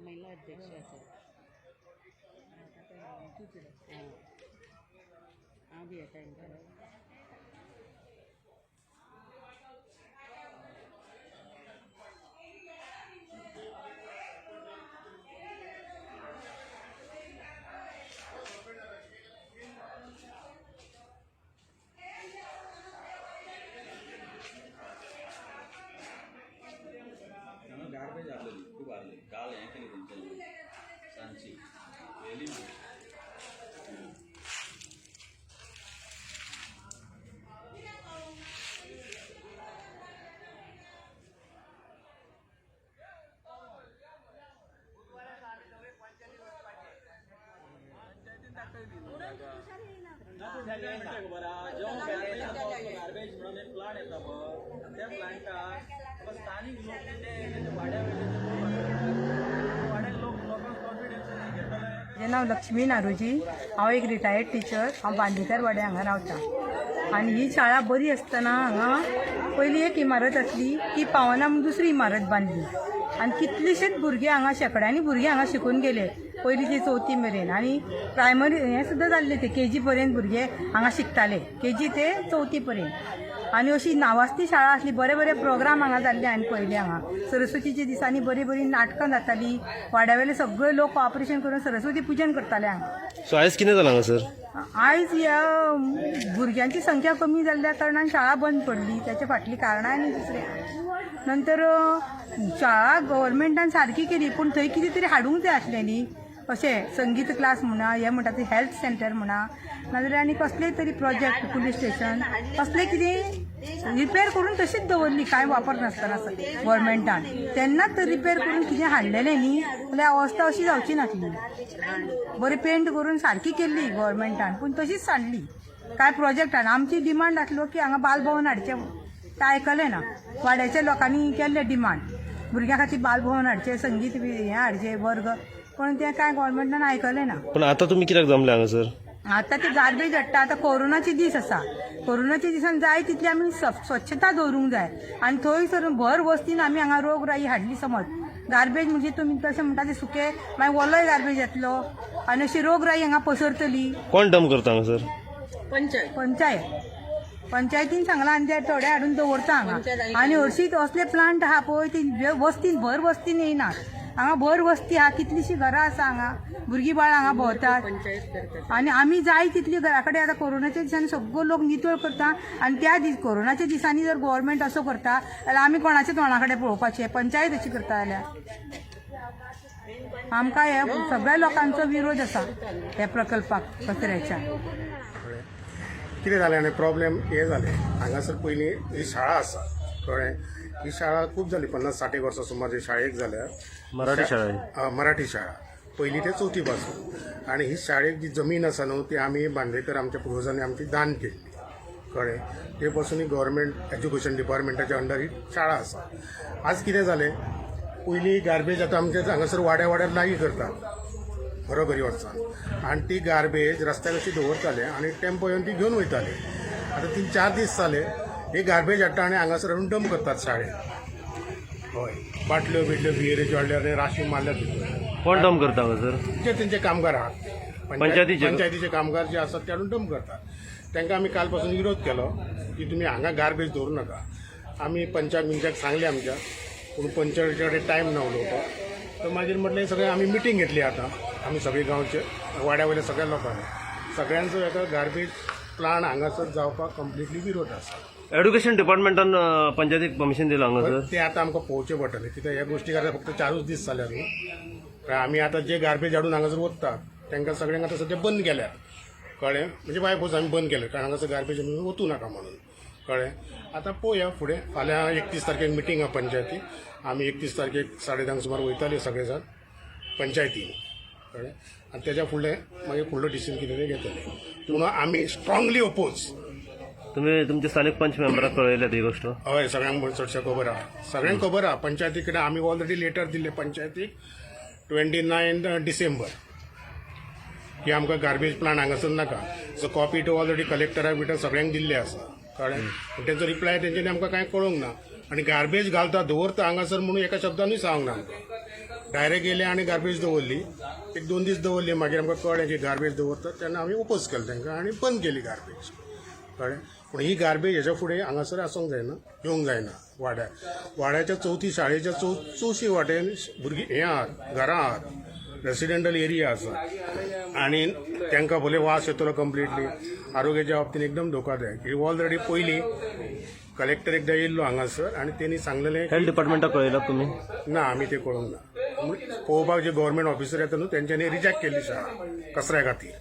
महिला अध्यक्ष आसा. हांव भियेता हेंकां. गार्बेज हाडलेली, खूब हाडली. काल हें केली तेंच्यांनी सांजची व्हेली. गार्बेज म्हणून एक प्लांट येता पळय, त्या प्लांटाक स्थानीक लोक ते वाड्या वयले ते वाड्याक लोक लोकांक कॉन्फिडन्स घेतले. म्हजें नांव लक्ष्मी नारोजी. हांव एक रिटायर्ड टिचर. हांव बांदेकर वाड्या हांगा रावता आनी ही शाळा बरी आसतना हांगा पयली एक इमारत आसली, ती पावना म्हूण दुसरी इमारत बांदली आनी कितलेशेच भुरगे हांगा, शेंकड्यांनी भुरगे हांगा शिकून गेले, पयली ते चवथी मेरेन. आनी प्रायमरी हें सुद्दां जाल्लें, ते केजी पर्यंत भुरगे हांगा शिकताले, केजी ते चवथी पर्यंत. आनी अशी नांवाजती शाळा आसली. बरे बरे प्रोग्राम हांगा जाल्ले. आनी पयलीं हांगा सरस्वतीच्या दिसांनी बरी बरी नाटकां जातालीं. वाड्या वयले सगळे लोक कॉपरेशन करून सरस्वती पुजन करताले हांगा. सो आयज कितें जालां हांगासर? आयज ह्या भुरग्यांची संख्या कमी जाल्ल्या कारणान शाळा बंद पडली. त्याच्या फाटलीं कारणां आनी दुसरें नंतर शाळा गव्हर्मेंटान सारकी केली, पूण थंय कितें तरी हाडूंक जाय आसलें न्ही, अशें संगीत क्लास म्हणा, हें म्हणटा ते हेल्थ सेंटर म्हणा, नाजाल्यार आनी कसलेय तरी प्रोजेक्ट, पुलीस स्टेशन, कसलें कितें रिपेर करून तशीच दवरली, कांय वापर नासतना. गव्हर्मेंटान तेन्नाच तर रिपेर करून कितें हाडलेलें न्ही, जाल्यार अवस्था अशी जावची नासली. बरी पेंट करून सारकी केल्ली गव्हर्मेंटान, पूण तशीच सांडली. कांय प्रोजेक्टान आमची डिमांड आसलो की हांगा बालभवन हाडचें म्हूण, तें आयकलें ना. वाड्याच्या लोकांनी केल्लें डिमांड, भुरग्यां खातीर बालभवन हाडचें, संगीत बी हें हाडचें वर्ग, पण तें कांय गव्हर्मेंटान आयकलें ना. पण आतां तुमी कित्याक जमले हांगासर? आतां ते गार्बेज हाडटा. आतां कोरोनाचे दीस आसा. कोरोनाच्या दिसान जाय तितली आमी स्वच्छता दवरूंक जाय आनी थंयसर भर वस्तीन आमी हांगा रोगराई हाडली समज. गार्बेज म्हणजे तुमी तशें म्हणटा ते सुके, मागीर ओलोय गार्बेज येतलो आनी अशी रोगराई हांगा पसरतली. कोण डंप करता हांगासर? पंचायत. पंचायत. पंचायतीन सांगलां आनी ते थोडे हाडून दवरता हांगा. आनी हरशीं असले प्लांट आहा पळय, ती वस्तीन, भर वस्तीन येयनात. हांगा भर वस्ती आहा, कितलीशीं घरां आसा हांगा, भुरगीं बाळां हांगा भोंवतात. पंचायत करता. आनी आमी जाय तितली घरा कडेन आतां कोरोनाच्या दिसांनी सगळो लोक नितळ करता आनी त्या दीस कोरोनाच्या दिसांनी जर गव्हर्मेंट असो करता जाल्यार आमी कोणाच्या तोंडा कडेन पळोवपाचें? पंचायत अशी करता जाल्यार आमकां हे सगळ्या लोकांचो विरोध आसा ह्या प्रकल्पाक कचऱ्याच्या. कळ्ळें कितें जालें आनी प्रॉब्लेम हें जालें, हांगासर पयलीं ही शाळा आसा, कळ्ळें, ही शाळा खूब जाली, 50-60 वर्सां सुमार ही शाळेक जाल्या. मराठी शाळा ही. मराठी शाळा, पयली ते चवथी पासून. आनी ही शाळेक जी जमीन आसा न्हू, ती आमी बांदेकर आमच्या पुर्वजांनी आमची दान केल्ली, कळ्ळें. ते पासून ही गव्हर्मेंट एज्युकेशन डिपार्टमेंटाच्या अंडर ही शाळा आसा. आज कितें जालें, पयलीं गार्बेज आतां आमच्या हांगासर वाड्या वाड्यार लागीं करतात घरोघरी वचून आनी ती गार्बेज रस्त्यार अशी दवरताले आनी टेम्पो येवन ती घेवन वयताले. आतां 3-4 दीस जाले, ही गार्बेज हाडटा आनी हांगासर हाडून डंप करतात शाळेत. हय, बाटल्यो बिटल्यो बियरीच्यो हाडल्यार आनी राशी मारल्या भितर. कोण डंप करता हांगासर? जे तेंचे कामगार आहात. पंचायतीचे? पंचायतीचे कामगार जे आसात ते हाडून डंप करतात. तांकां आमी काल पासून विरोध केलो की तुमी हांगा गार्बेज दवरूं नाका. आमी पंचाक बिंचाक सांगलें आमच्या, पूण पंचाचे कडेन टायम ना उलोवपाक. तर मागीर म्हटलें सगळें आमी मिटींग घेतली. आतां आमी सगळे गांवचे वाड्या वयल्या सगळ्या लोकांनी सगळ्यांचो एका गार्बेज प्लांट हांगासर जावपाक कंप्लिटली विरोध आसा. एड्युकेशन डिपार्टमेंटान पंचायतीक परमिशन दिलां हांगासर? ते आतां आमकां पळोवचें पडटलें, कित्याक ह्या गोश्टी खातीर फक्त 4ूच दीस जाल्यात न्हू. कळ्ळें, आमी आतां जे गार्बेज हाडून हांगासर वतात तांकां सगळ्यांक आतां सद्या बंद केल्यात, कळ्ळें. म्हणजे बायपोज आमी बंद केलें, कारण हांगासर गार्बेज आमी वतूं नाका म्हणून, कळ्ळें. आतां पळोवया फुडें. फाल्यां 31 तारखेक मिटींग आहा पंचायती. आमी 31 तारखेक 10:30 सुमार वयताले सगळे जाण पंचायतीन, कळ्ळें. आनी तेज्या फुडलें मागीर फुडलो डिसिजन कितें तें घेतले, पूण आमी स्ट्रांगली ओपोज. तुमी तुमच्या स्थानीक पंच मेंबराक कळयल्यात ही गोश्ट? हय, सगळ्यांक चडशें खबर आहा, सगळ्यांक खबर आहा. पंचायती कडेन आमी ऑलरेडी लेटर दिल्ले पंचायतीक 29 डिसेंबर की आमकां गार्बेज प्लांट हांगासर नाका. सो कॉपी टू ऑलरेडी कलेक्टरा बिटर सगळ्यांक दिल्ले आसा. कळ्ळें. पूण तेंचो रिप्लाय तेंच्यांनी आमकां कांय कळोंक ना आनी गार्बेज घालता दवरता हांगासर म्हणून एका शब्दानूय सांगूंक ना आमकां. डायरेक्ट येयले आनी गार्बेज दवरली, एक दोन दीस दवरली. मागीर आमकां कळ्ळें की गार्बेज दवरतात तेन्ना आमी ओपोज केलें तांकां आनी बंद केली गार्बेज. कळ्ळें. पूण ही गार्बेज हेच्या फुडें हांगासर आसूंक जायना, येवंक जायना वाड्यार. वाड्याच्या चवथी शाळेच्या चवशी वाटेन भुरगीं हें आहात, घरां आहात, रेसिडेंटल एरिया आसा आनी तांकां भले वास येतलो कंप्लिटली. आरोग्याच्या बाबतीन एकदम धोकादायक. ही ऑलरेडी पयलीं कलेक्टर एकदां येयल्लो हांगासर आनी तेणी सांगलेलें. हेल्थ डिपार्टमेंटाक कळयलां तुमी? ना, आमी ते कळोंक ना. पळोवपाक जे गव्हर्मेंट ऑफिसर येता न्हू तेंच्यांनी रिजेक्ट केल्ली शाळा कचऱ्या खातीर.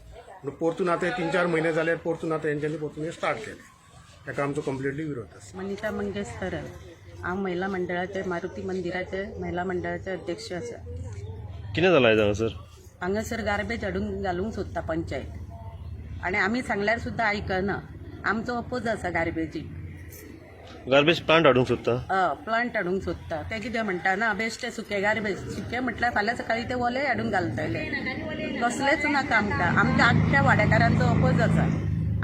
पूण परतून आतां 3-4 म्हयने जाल्यार परतून आतां तेंच्यांनी परतून स्टार्ट केलें. ताका आमचो कंप्लिटली विरोध आसा. मनीषा मंगेश थरल. हांव महिला मंडळाचे, मारुती मंदिराचे महिला मंडळाचे अध्यक्ष आसा. कितें जालां आयज हांगासर? हांगासर गार्बेज हाडून घालूंक सोदता पंचायत आनी आमी सांगल्यार सुद्दां आयकना. आमचो अपोज आसा गार्बेजीक. गार्बेज प्लांट हाडूंक सोदता? हय, प्लांट हाडूंक सोदता. ते कितें म्हणटा, ना बेश्टे सुके गार्बेज. सुके म्हटल्यार फाल्यां सकाळीं ते ओले हाडून घालतले. कसलेच नाका आमकां. आमच्या आख्ख्या वाड्याकारांचो अपोज आसा.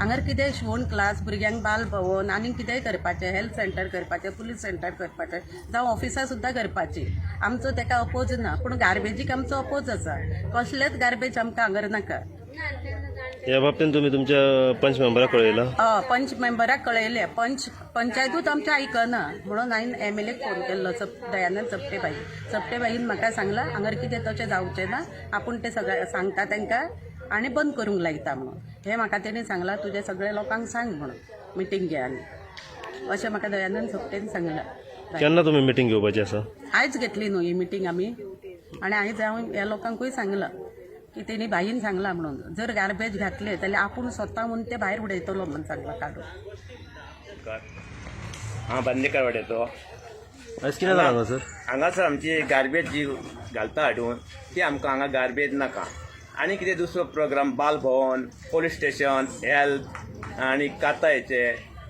हांगार कितें शिवण क्लास, भुरग्यांक बाल भवन आनी कितेंय करपाचें, हेल्थ सेंटर करपाचें, पुलीस सेंटर करपाचें, जावं ऑफिसां सुद्दां करपाचीं, आमचो तेका अपोज ना. पूण गार्बेजीक आमचो अपोज आसा. कसलेच गार्बेज आमकां हांगर नाका. ह्या बाबतीन तुमी तुमच्या पंच मेंबराक कळयलां? हय, पंच मेंबराक कळयलें. पंच पंचायतूच आमचें आयकना म्हणून हांवें एमएलएक फोन केल्लो, दयानंद चपटे भाई. चपटे भाईन म्हाका सांगलां हांगर कितें तशें जावचें ना, आपूण तें सगळें सांगता तांकां आनी बंद करूंक लायता म्हणून. हें म्हाका तेणी सांगलां, तुजें सगळ्या लोकांक सांग म्हणून, मिटींग घे. आनी अशें म्हाका दयानंद सोपटेन सांगलां. केन्ना तुमी मिटींग घेवपाची आसा? आयज घेतली न्हू ही मिटींग आमी. आनी आयज हांव ह्या लोकांकूय सांगलां की तेणी भाईन सांगलां म्हणून, जर गार्बेज घातले जाल्यार आपूण स्वता म्हणून ते भायर उडयतलो म्हणून सांगलां काडून. हांव बांदेकर वाड्याचो. आयज कितें जालां हांगासर? हांगासर आमची गार्बेज जी घालता हाडून ती आमकां हांगा गार्बेज नाका. आनी कितें दुसरो प्रोग्राम, बाल भवन, पोलीस स्टेशन, हेल्थ आनी कातायचे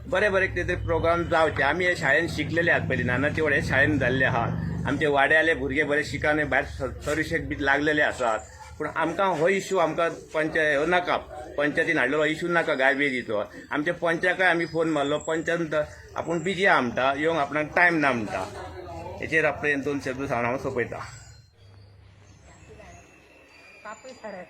बरे बरे कितें तरी प्रोग्राम जावचे. आमी हे शाळेन शिकलेले आहात पयलीं, नानाचे वाडे शाळेन जाल्ले आहात. आमचे वाड्याले भुरगे बरे शिकान भायर सर्विसेक बी लागलेले आसात. पूण आमकां हो इशू आमकां पंचायत हो नाका, पंचायतीन हाडलेलो इशू नाका गार्बेजीचो. आमच्या पंचाकय आमी फोन मारलो, पंचान आपूण बिजी आहा म्हणटा, येवंक आपणाक टायम ना म्हणटा. हेचेर आपले दोन शब्द सांगून हांव सोंपयता. बापूय खरें.